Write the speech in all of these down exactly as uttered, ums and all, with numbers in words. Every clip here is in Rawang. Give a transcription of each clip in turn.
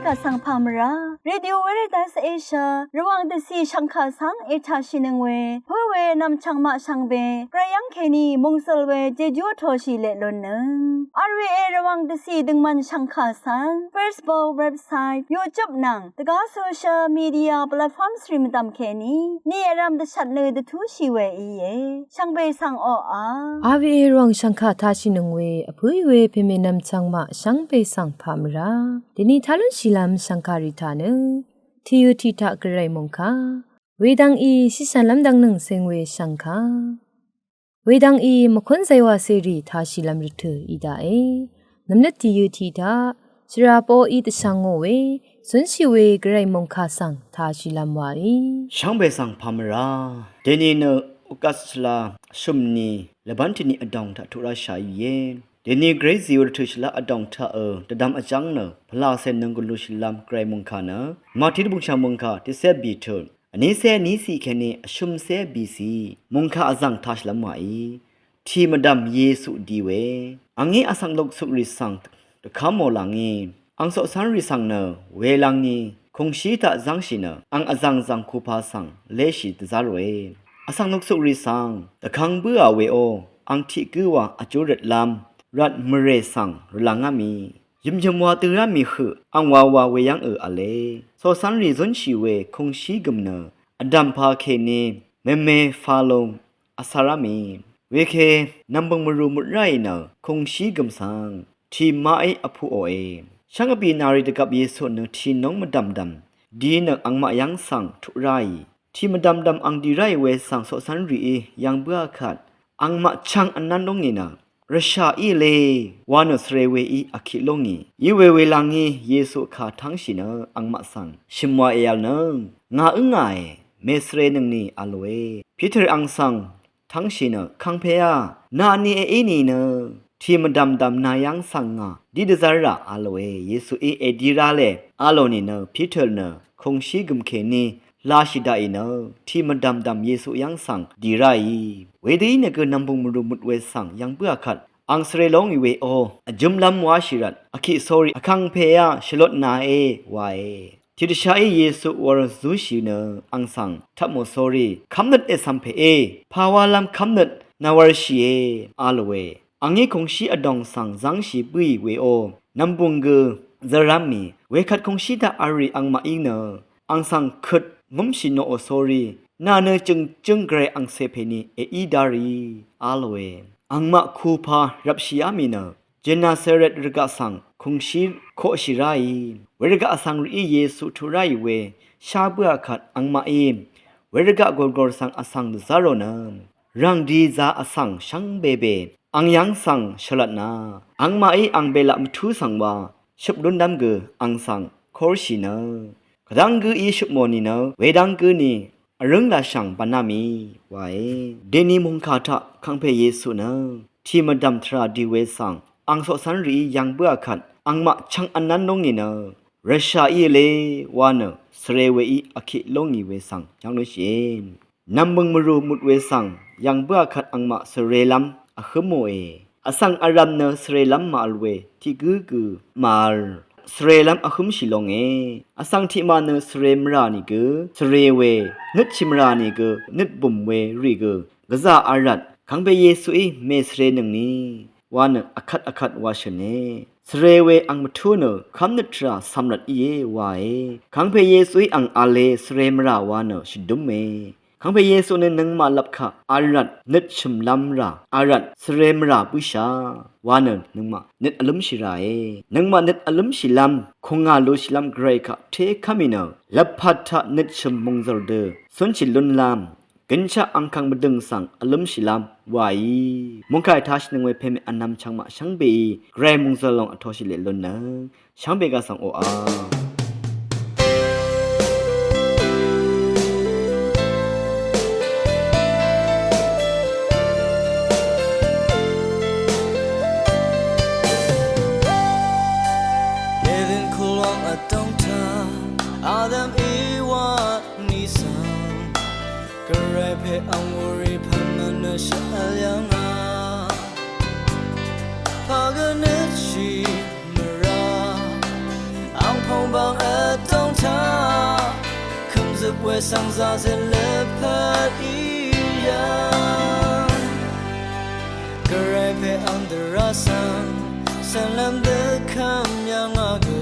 Vsvng pà mvrá Radio Veritas Asia Rvwàng dvcì shv̀ngkà svng ètàshìnøng we pǿ we nv̀mchv̀ng maq shvngbe gvray yv́ng kèní mòngsøl we jejú vtōshì leq lúnnøng. R V A Rvwàng dvcì døngmvn shv̀ngkà svng Facebook, website, YouTube nvng dvgá social media platforms rì mvdv̀m kèní ni vrv̄m dvshvt nø dvtúshì we íe. Shvngbe svng oqà R V A Rvwàng shv̀ngkà tashìnøng we vpǿì we pèmè nv̀mchv̀ng maq shvngbe svng pà mvrá dèni tá lúnshìlv́m shv̀ngkà rì taq nø tìyø tiq taq gvray mòngkà wedvng í shìshv̀nlv́m dvngnøng ceng we shv̀ngkà wedvng í mvkún zaywà cèrì tashìlv́m rvtø̀ í daqe. Nv̀mnøt tìyø tiq taq shvrà poqí dvshvng ngò we zúnshì we gvray mòngkà svng tashìlv́m wàí. Shvngbe svng pà mvrá dèni nø August shvla shø̀mni lvbán tìni vdòng taq tuq ráshà íe. Dèni gvray zìò rvtø̀ shvla vdòng taq ø dvdvm vjv́ng nø pvlacè nøng gvlushìlv́m gvray mòngkà nø Mati dvbùngshà mòngkà tiqcé bìtøt vnícé vníciq kèní vshø̀mcé bìciq mòngkà vzv̀ng tashìlv́m wàí. Tì mvdv̀m Yesu di we. Angí vsvng luksukrì svng dvkv́mò lv̀ngí ang coqcv́nrì svng nø welv̄ngni kùngshí taq zv́ngshì nø ang vzv̀ngzv̀ng kupa svng léshì dvzá ròe. Vsvng luksukrì svng dvkvng bǿà weó ang tiq gǿ wa vjú røtlv́m rvt mvrè svng rvlv́ngá mì yø̀myø̀m wa dø rá mì høq ang wawa we yv́ng ø v̄le. Coqcv́nrì zúnshì we kùngshí gø̀m nø vdv̀mpà kèní mèmè falung vcā rá mì. Weke nv̀mbø̀ng mvrù mut ráì nø kùngshí gø̀m svng tì maqí vpuqòe. Shv́ng vbì nàrì dvgvp Yesu nø tì nóng mvdv̀mdv̀m di nø angmaq yv́ng svng tuq ráì. Tì mvdv̀mdv̀m ang dì ráì we svng coqcv́nrìí yv̀ng bǿà kvt angmaq chv̄ng vnv́n lú ngì nø rvshà í v̄le wa nø svre weí vkiq lú ngì. Iwe welv̄ngí Yesu vkà tv́ngshì nø angmaq svng shø̀m wa èv̄l nø ngà ǿngàe, mèsvrenøngni a lòe. Piter ang svng tv́ngshì nø, Kangpeá, nàni èí nìnø tì mvdv̀mdv̀m nà yv́ng svng ngà dí dvzv́rrà a lòe. Yesuí èdi rale a lò nìnø Piter nø kùngshí gø̀m kèní lashì daqì nø tì mvdv̀mdv̀m Yesu yv́ng svng dì ráì. Wedø í nø gø nv̀mbø̀ng mvrù mut we svng yv̀ng bǿà kvt ang svre lóngì weó vjømlv́m wáshì rvt vkiq sórí, Vkangpeá, shvlot nàe, wae. Tiqdvshaí Yesu wur zúshì nø ang svng tvpmò sórí, Kv́mnøt ècv̀m pèé, pàwalv́m kv́mnøt nvwv̄rshìe, a lòe. Angí kùngshí vdòng svng zv́ngshì bǿì weó nv̀mbùng gø zv̄rv́m mì. Wekvt kùngshí taq v̄l rì angmaqí nø ang svng køt ngúmshì noqò sórí, nà nø jø̀ngjǿng gvray angcè pèní èí dá rì, a lòe. Angmaq kupa rvpshìá mì nø Genesaret rvgaq svng kùngshí koqshì ráì. Wervgaq vsvng rìí Yesu tuq ráì we shá bǿà kvt angmaqí wervgaq gòrgòr svng vsvng dvzá rò nø rv̀ngdi zā vsvng shvngbe be ang yv́ng svng shvlvtna, angmaqí ang belaq mvtú svng wa shøp lúnlv́m gø ang svng kórshì nø, Kvdv́ng gǿí shøpmò nìnø wedv́ng gǿ ni vrǿng lashv̀ng bvnná mì, wae. Dèni mòngkà taq Kangpe Yesu nø tì mvdv̀m tvrà di we svng ang coqcv́nrìí yv̀ng bǿà kvt angmaq chv̄ng vnv́n lú ngì nø rvshà í v̄le wa nø svre weí vkiq lú ngì we svng yv́ng lúshìe. Nv̀mbø̀ng mvrù mut we svng yv̀ng bǿà kvt angmaq svrelv́m vhǿmòe. Vsvng vrv̄m nø svrelv́m màvl we tiq gǿ gø màvl svrelv́m vhǿmshì longe. Vsvng tiqmaq nø svre mvrà nìgø svre we, nøtshì mvrà nìgø nøtbùm we rì gø gvzà vrvt Kangpe Yesuí mèsvrenøngni wa nø vkvt vkvt wa shø̀ne. Svre we ang mvtú nø kv́mnøt tvrà cv̀m rvt íe wae. Kangpe Yesuí ang v̄le svre mvrà wa nø shvdúme. Kangpe Yesu nø nøngmaq lvpkaq vrvt nøt shø̀mlv́m rà vrvt svre mvrà bǿshà wa nø nøngmaq nøt vlǿmshì ràe. Nøngmaq nøt vlǿmshìlv́m kùngà lushìlv́m gvray kaq tékv́m mì nø lvpat taq nøt shø̀m mòngzø̀r dø cúnshì lúnlv́m gønshaq angkvng mvdø̀ng svng vlǿmshìlv́m waí. Mungkàì tashìnøng we pème vnvm chvngmaq shvngbeí gvray mòngzø̀r lòng vtoshì leq lunnøng shvngbe gvsvng oqà. Yevin kulong vdòng taq Adam Ewa ni svng gvray pè ang wuri pvngvn nø shvl yv̀ngà. Pagø nøtshì mvrà ang pòngbang we svng zazø lvpat í yv̀ng. Gvray pè ang dvrá svng cv̀nlv́m dvkvm yv̀ng a gø.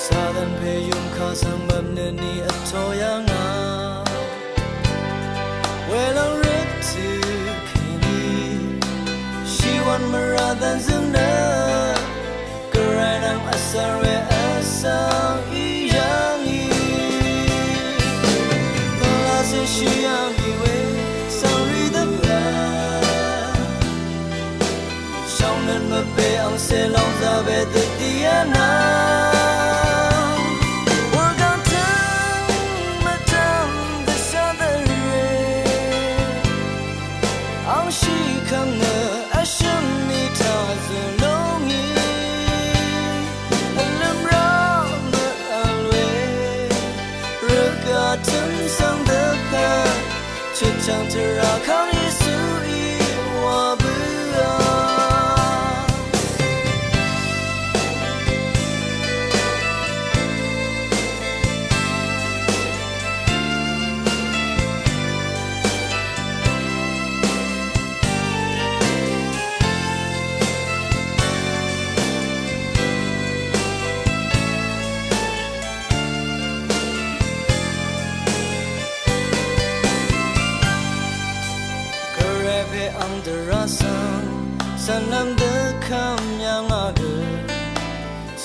Satan pè yùngkà svng bv̀m nø ni vtō yv̀ng a. Welòng røt tø̀ kèní shìwv̀n mvrà dv̀nzøng nø Gvray nvng vsvr we vsvng í yv̀ng í. Pvlacè shì yv̀ng í we svng rì dvpvt. Shvngnøt mvpè angcè lóngzà we dvdì vnvng. Wurgvng tø̀ng mvdv̀m dvshà dvrè. Angshì kv̀ng nø vshø̀m mì taq zø̀ lúngì. Vlø̀m rá mvvl we rvgaq tø̀m svng dvpvt. Chøtchv̀ng tvrà kv́ng Yesuí wa bǿà. Gvray pè ang dvrá svng cv̀nlv́m dvkvm yv̀ng a gø.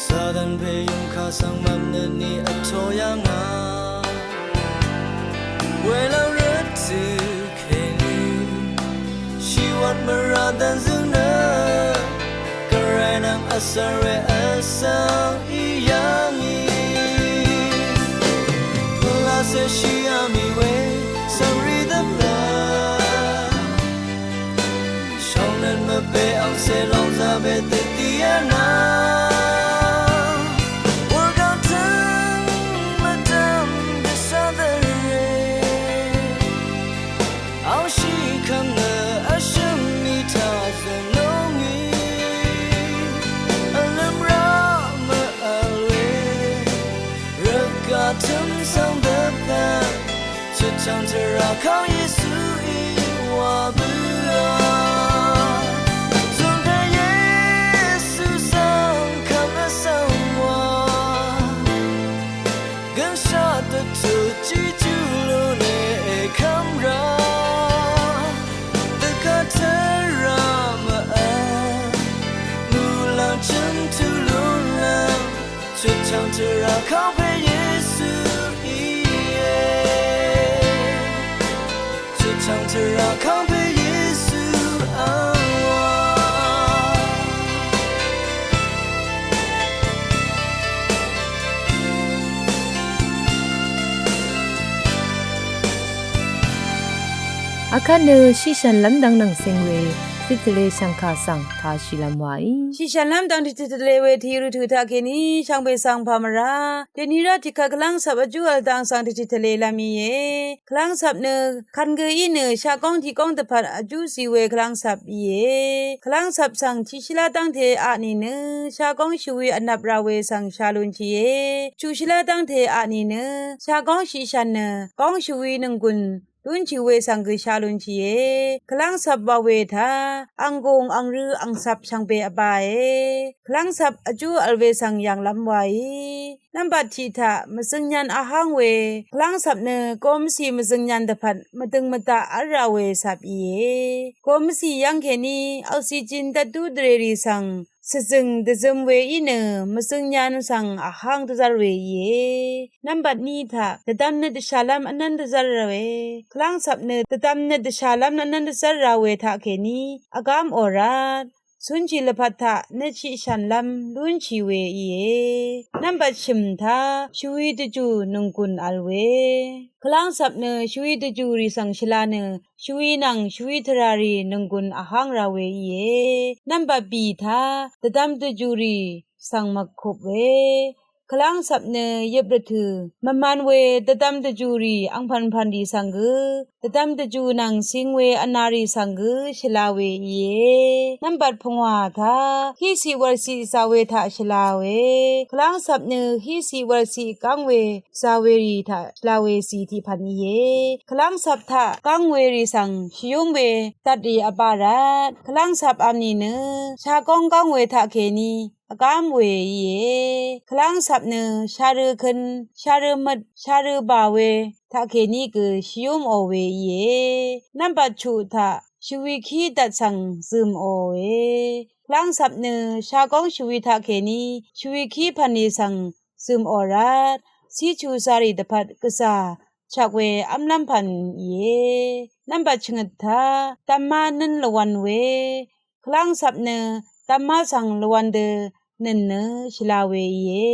Satan pè yùngkà svng mv̀m nø ni vtō yv̀ng a. Welòng røt tø̀ kèní shìwv̀n mvrà dv̀nzøng nø Gvray nvng vsvr we vsvng í yv̀ng í. Pvlacè shì yv̀ng í we svng rì dvpvt. Shvngnøt mvpè angcè lóngzà we dvdì vnvng. Wurgvng tø̀ng mvdv̀m dvshà dvrè. Angshì kv̀ng nø vshø̀m mì taq zø̀ lúngì. Vlø̀m rá mvvl we rvgaq tø̀m svng dvpvt. Chøtchv̀ng tvrà kv́ng Yesuí wa bǿà. Zùngpè Yesu svng kv̀m vsvng wa. Gønshaq dvtut jijú lúne èkv́m rá. Dvgvt tvrà mvvl muqlàng chø̀m tuq lúnlv́m. Chøtchv̀ng tvrà kv́ng pè Yesu íe. Chøtchv̀ng tvrà kv́ng pè Yesu ang wa. Akvt nø shìshv̀nlv́m dvng nvng seng we tiqtvle shv̀ngkà svng tashìlv́m waí. Shìshv̀nlv́m dvng tiqtvle we tìrø tø̀ taq kèní shvngbe svng pà mvrá dèni rá tiqkvt Kvlv́ngcvp vjú vl dang svng tiqtvle lv́m íe. Kvlv́ngcvp nø kvn gø í nø shagóng tiqgóng dvpvt vjú zì we Kvlv́ngcvp íe. Kvlv́ngcvp svng tiqshìlá dv́ngte aq nìnø shagóng shvwi vnvp ra we svng sha lún shìe. Chuqshìlá dv́ngte aq nìnø shagóng shìshv̀n nø góng shvwi nònggùn lúnshì we svng gø sha lúnshìe. Kvlv́ngcvp wa we taq anggùng angrø angcvp shvngbe vbāe. Kvlv́ngcvp vjú vl we svng yv̀nglv́m waí. Nvmbat tiq taq mvzøngnyv̄n vháng we Kvlv́ngcvp nø gomvcì mvzøngnyv̄n dvpvt mvdøng mvdaq v́lra we cvp íe. Gomvcì yv́ng kèní oxygen dvtdú dvrèrì svng shvzø̀ng dvzøm we í nø mvzøngnyv̄n svng vháng dvzv́r we íe. Nvmbat ni taq dvdvm nø dvshàlv́m vnv́n dvzv́r ra we. Kvlv́ngcvp nø dvdvm nø dvshàlv́m vnv́n dvzv́r ra we taq kèní vgám ò rvt cúnshì lvpat taq nø chiqshànlv́m lúnshì we íe. Nvmbat shø̀m taq shvwi dvjù nònggùn vl we. Kvlv́ngcvp nø shvwi dvjùrì svng shvla nø shvwi nvng shvwi tvràrì nònggùn vháng ra we íe. Nvmbat bì taq dvdvm dvjùrì svng mvkup we. Kvlv́ngcvp nø yøp rvtø̀ mvman we dvdvm dvjùrì angpv̀npv̀nrì svng gø, dvdvm dvjù nvng cing we vnarì svng gø shvla we íe. Nvmbat pungwà taq híciq wv̀lciq zà we taq shvla we. Kvlv́ngcvp nø híciq wv̀lciq gáng we zà werì taq shvla we cì tiqpv̀n íe. Kvlv́ngcvp taq gáng werì svng shvyúm we dvtrì vbá rvt, kvlv́ngcvp vm nìnø shagóng gáng we taqkèní vgám we íe. Kvlv́ngcvp nø sharø køn, sharø møt, sharø bà we taqkèní gø shvyúmò we íe. Nvmbat chuq taq shvwi kí dvt svng zø̀mòe. Kvlv́ngcvp nø shagóng shvwi taqkèní shvwi kí pv̀nlì svng zø̀mò rvt, cíchu zarì dvpvt gvzà chvk we v́mlv́m pv̀n íe. Nvmbat chvngøt taq dvmá nǿn lvwv̄n we. Kvlv́ngcvp nø dvmá svng lvwv̄n dø nø̀n nø shvla we íe.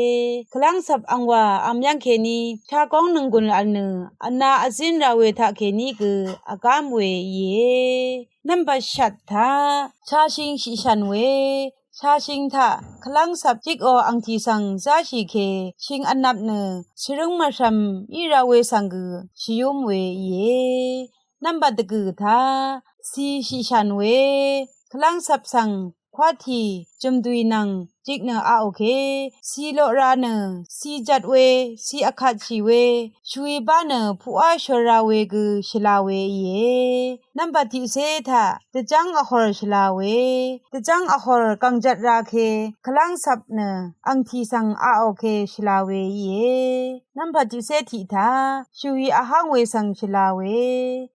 Kvlv́ngcvp angwà vm yv́ngkèní shagóng nònggùn vl nø vna vzín ra we taqkèní gø vgám we íe. Nvmbat shvt taq shashing shiqshv̀n we. Shashing taq kvlv́ngcvp jikò angtì svng záshì ke shing vnvp nø shvrǿng mvshrv̀m í ra we svng gø shvyúm we íe. Nvmbat dvgø̀ taq ci shiqshv̀n we. Kvlv́ngcvp svng kwátì jø̀mdwì nvng jik nø aqò ke, ci loq ra nø ci jvt we, ci vkatshì we, shvwi bá nø puqá shor ra we gø shvla we íe. Nvmbat tiqcé taq dvjv́ng vhòr shvla we. Dvjv́ng vhòr gv̀ngjvt ra ke kvlv́ngcvp nø angtì svng aqò ke shvla we íe. Nvmbat tiqcé tiq taq shvwi vháng we svng shvla we.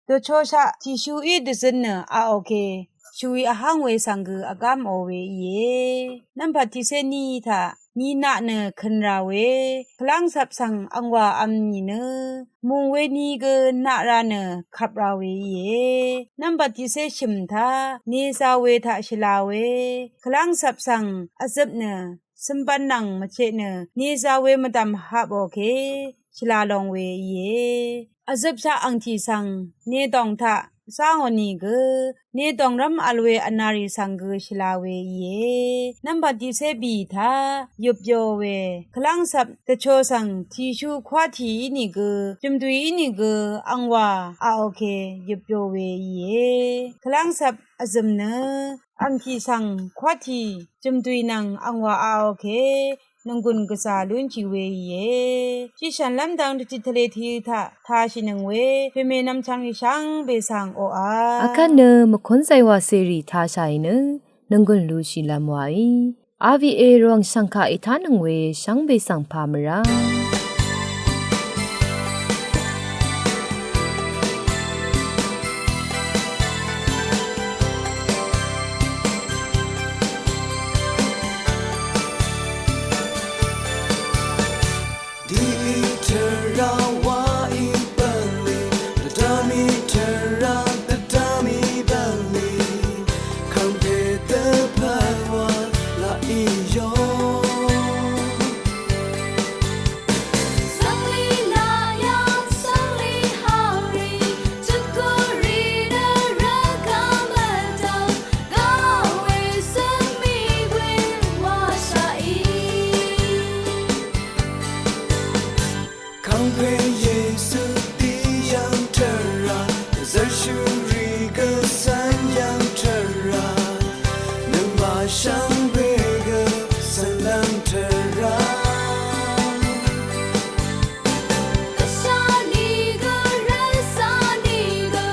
Dvchoshaq tìshuí dvzøn nø aqò ke shvwi vháng we svng gø vgámò we íe. Nvmbat tiqcé ní taq ninaq nø køn ra we. Kvlv́ngcvp svng angwà vm nìnø mùng we ni gø naq ra nø kvp ra we íe. Nvmbat tiqcé shø̀m taq neza we taq shvla we. Kvlv́ngcvp svng vzøp nø cømbv̄n nvng mvcheq nø neza we mvdv̀m hapò ke shvla long we íe. Vzøpshaq angtì svng nedòng taq zángò nìgø nedòng rv́m vl we vnarì svng gø shvla we íe. Nvmbat tiqcé bì taq yøpyo we. Kvlv́ngcvp dvcho svng tìshu kwátì ínìgø jø̀mdwì ínìgø angwà aqò ke yøpyo we íe. Kvlv́ngcvp vzø̀m nø angtì svng kwátì jø̀mdwì nvng angwà aqò ke nònggùn gvzà lúnshì we íe. Shishv̀nlv́m dang dvtit tvle tvyø̄ taq tāshìnøng we pèmè nvmchvng rì shvngbe svng oqà. Akvt nø mvkúnzay wàcèrì tāshàì nø nònggùn lushìlv́m wàí. R V A Rvwàng shv̀ngkà ètánøng we shvngbe svng pà mvrá. Dìí tvrà wàí bv̀nlì, dvdvmí tvrà dvdvmí bv̀nlì, kv̀ngpè dvpvt wa laqì yó. Svngli nayv̀ng, svngli hàrì, tukuri nø rvkvm vdv̀ng, gvwe svmi gwe washàì. Kv̀ngpè Yesu dì yv̀ng tvrà, zvrshuri gø cv̀n yv̀ng tvrà, nøngmaq shvngbe gø cv̀nlv́m tvrà. Vshani gø, rvsani gø,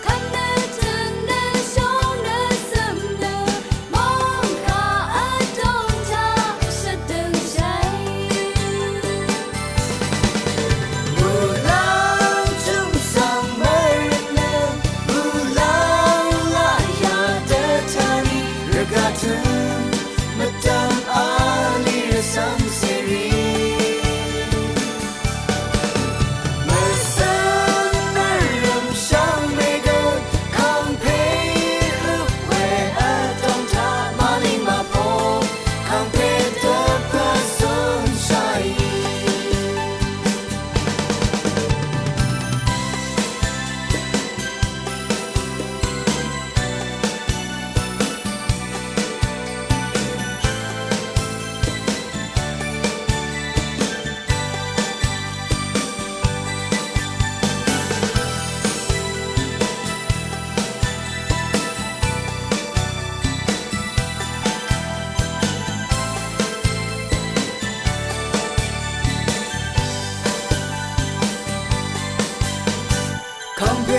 kvt nø tøn nø shong nø cø̀m nø, mòngkà vdòng taq shvdøng shàì.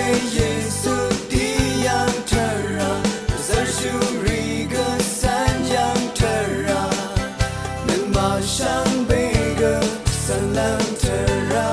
Yesu dì yv̀ng tvrà, zvrshúrì gø cv́n yv̀ng tvrà, nøngmaq shvngbe gø cv́nlv́m tvrà.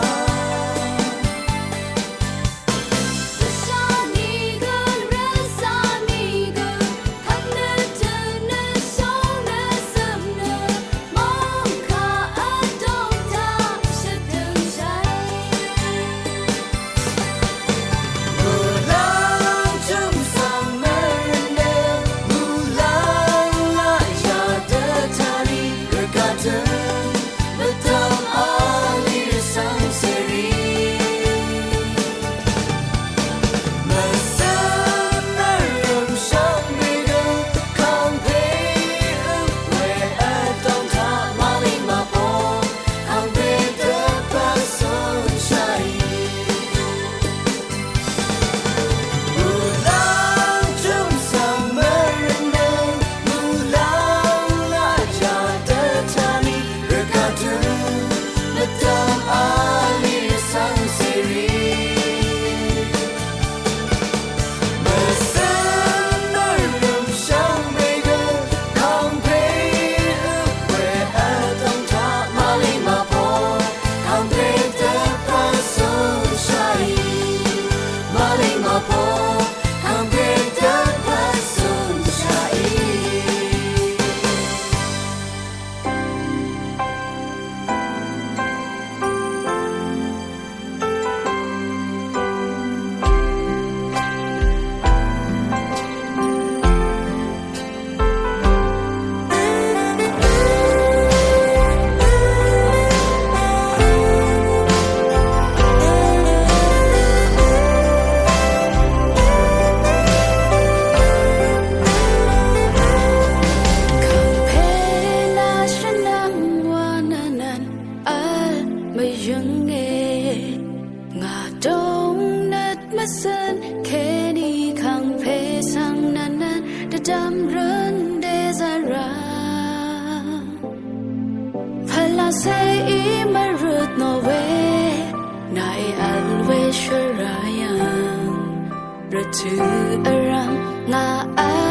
Vl mvyønge ngà dóngnøt mvcøn kèní kàngpè svng nvnnvn dvdvm røn dèzvra. Pvlacèí mvrøt nò we nàí vl we shvrà yv̀ng rvtø̀ vrv̀m ngà vl